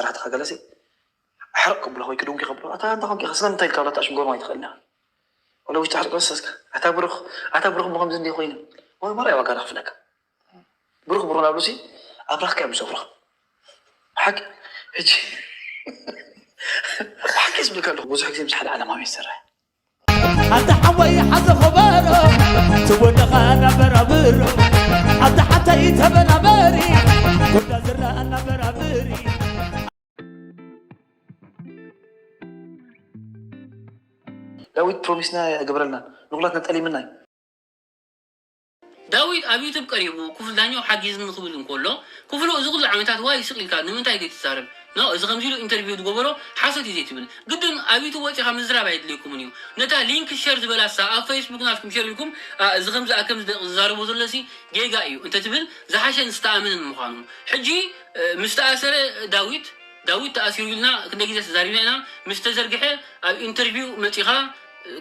ሰራሕትኻ ገለሲ ኣሕረቕ ክብሎ ወይ ክድንጉ ከብሎ ኣታ እንታ ኮንኪ ኢኻ ስለምንታይ ኢልካ ብላ ተኣሽምጎ ማይ ትኽእል ኢኻ። ወላ ውሽጢ ኣሕረቕ ወሰስካ ኣታ ብሩኽ ኣታ ብሩኽ እሞ ከምዚ እንዲ ኮይኑ ወይ ማርያ ዋጋ ዳኽፍለካ ብሩኽ ብሩኽ ናብሉሲ ኣብራኽካ እዮም ዝሰፍሩኻ። ሓቂ ሕጂ ሓቂ ዝብልካ ኣለኹ ብዙሕ ግዜ ምስ ሓደ ዓለማዊ ዝሰርሕ ኣታ ሓወይ ሓዘ ኸበሮ ትወደኻ እናበራብሮ ኣታ ሓተይ ተበራበሪ ጎዳ ዝረኣ እናበራብሪ ዳዊት ፕሮሚስና ኣይገበረልናን ንኹላትና ጠሊምና እዩ። ዳዊት ኣብ ዩቱብ ቀሪቡ ክፍሉ ዳኛው ሓጊዝኒ ክብል እንከሎ ክፍሉ እዚ ኩሉ ዓመታት ዋይ ስቕ ኢልካ ንምንታይ ዘይትዛረብ? No እዚ ከምዚ ኢሉ ኢንተርቪው ዝገበሮ ሓሶት እዩ ዘይትብል ግድን ኣብ ዩቱብ ወጺኻ ምዝራብ ኣየድልየኩምን እዩ። ነታ ሊንክ ሸር ዝበላሳ ኣብ ፌስቡክ ናትኩም ሸር ኢልኩም እዚ ከምዚ ኣከም ዝዛረቦ ዘሎሲ ጌጋ እዩ እንተትብል ዝሓሸን ዝተኣመንን ምዃኑ። ሕጂ ምስ ተኣሰረ ዳዊት ዳዊት ተኣሲሩ ኢልና ክንደይ ግዜ ተዛሪብና ኢና ምስ ተዘርግሐ ኣብ ኢንተርቪው መጺኻ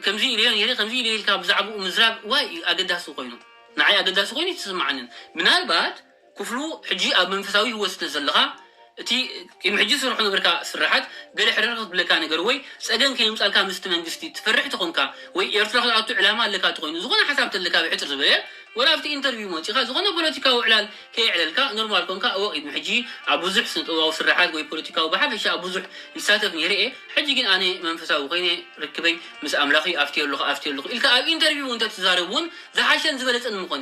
ከምዚ ኢለዮ ነይረ ከምዚ ኢለዮ ኢልካ ብዛዕባኡ ምዝራብ ዋይ እዩ ኣገዳሲ ኮይኑ ንዓይ ኣገዳሲ ኮይኑ ኣይተሰማዓንን ምናልባት ክፍሉ ሕጂ ኣብ መንፈሳዊ ህይወት ስለ ዘለኻ እቲ ቅድሚ ሕጂ ዝሰርሖ ነበርካ ስራሓት ገለ ሕርር ክትብለካ ነገር ወይ ጸገም ከየምጻልካ ምስቲ መንግስቲ ትፈርሕ ተኾንካ ወይ ኤርትራ ክትኣቱ ዕላማ ኣለካ ተኾይኑ ዝኾነ ሓሳብ ተለካ ብሕጽር ዝበለ ወላ ኣብቲ ኢንተርቪው መጺኻ ዝኾነ ፖለቲካዊ ዕላል ከየዕለልካ ኖርማል ኮንካ እወ ቅድሚ ሕጂ ኣብ ብዙሕ ስነጥበባዊ ስራሓት ወይ ፖለቲካዊ ብሓፈሻ ኣብ ብዙሕ ይሳተፍ ነይረ እየ ሕጂ ግን ኣነ መንፈሳዊ ኮይነ ርክበይ ምስ ኣምላኽይ ኣፍትየ ኣለኹ ኣፍትየ ኣለኹ ኢልካ ኣብ ኢንተርቪው እውን ተትዛረብ እውን ዝሓሸን ዝበለጸን ምኾነ።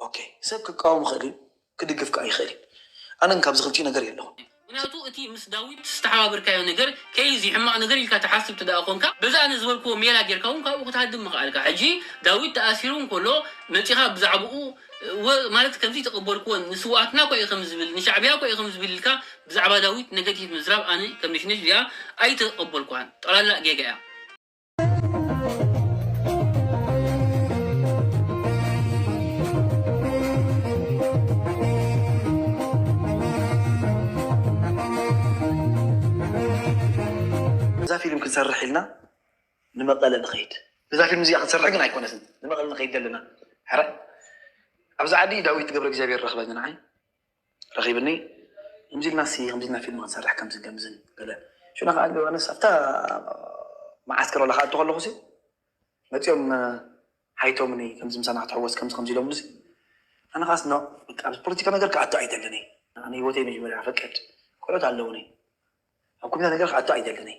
ኦኬ ሰብ ክቃወም ይኽእል እዩ ክድግፍ ከዓ ይኽእል እዩ ኣነን ካብዚ ክልቲኡ ነገር የለኹም ምክንያቱ እቲ ምስ ዳዊት ዝተሓባበርካዮ ነገር ከይዚ ሕማቕ ነገር ኢልካ ትሓስብ ትደኣ ኮንካ በዛ ኣነ ዝበልክዎ ሜላ ጌርካ እውን ካብኡ ክትሃድም ምኽኣልካ ሕጂ ዳዊት ተኣሲሩ እንከሎ መፂኻ ብዛዕባኡ ማለት ከምዚ ተቐበልክዎ ንስውኣትና እኳ እዩ ከም ዝብል ንሻዕብያ እኳ እዩ ከም ዝብል ኢልካ ብዛዕባ ዳዊት ነገቲቭ ምዝራብ ኣነ ከም ነሽነሽ እዚኣ ኣይተቐበልኳን ጠቕላላ ጌጋ እያ እዛ ፊልም ክንሰርሕ ኢልና ንመቐለ ንኸይድ እዛ ፊልም እዚኣ ክንሰርሕ ግን ኣይኮነትን ንመቐለ ንኸይድ ዘለና ሕረ ኣብዚ ዓዲ ዳዊት ገብረ እግዚኣብሔር ረኽበኒ ንዓይ ረኺብኒ ከምዚ ኢልና ሲ ከምዚ ኢልና ፊልም ክንሰርሕ ከምዚ ከምዝን ገለ ሽዑ ከዓ ዮሃንስ ኣብታ መዓስከር ወላ ክኣቱ ከለኹ ሲ መፂኦም ሓይቶምኒ ከምዚ ምሳና ክትሕወስ ከምዚ ከምዚ ኢሎምኒ ሲ ኣነ ኻስ ኖ ኣብዚ ፖለቲካ ነገር ክኣቱ ኣይደልን ኣነ ህይወተይ መጀመርያ ፈቅድ ቆልዑት ኣለውኒ ኣብ ኮሚታ ነገር ክኣቱ ኣይደልን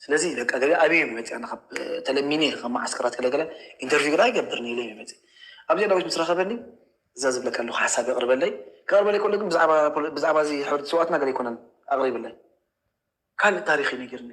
ስለዚ በቃ ገለ ኣበይ እዮም መፅእ ኣነ ካብ ተለሚኒ ካብ መዓስከራት ገለገለ ኢንተርቪው ገለ ኣይገብርን ኢለ እዮም መፅእ ኣብዚኣ ዳዊት ምስ ረኸበኒ እዛ ዝብለካ ኣለኹ ሓሳብ የቕርበለይ ከቕርበለይ ከሎ ግን ብዛዕባ እዚ ሕብረት ስዋትና ገለ ኣይኮነን ኣቕሪብለይ ካልእ ታሪኽ እዩ ነጊርኒ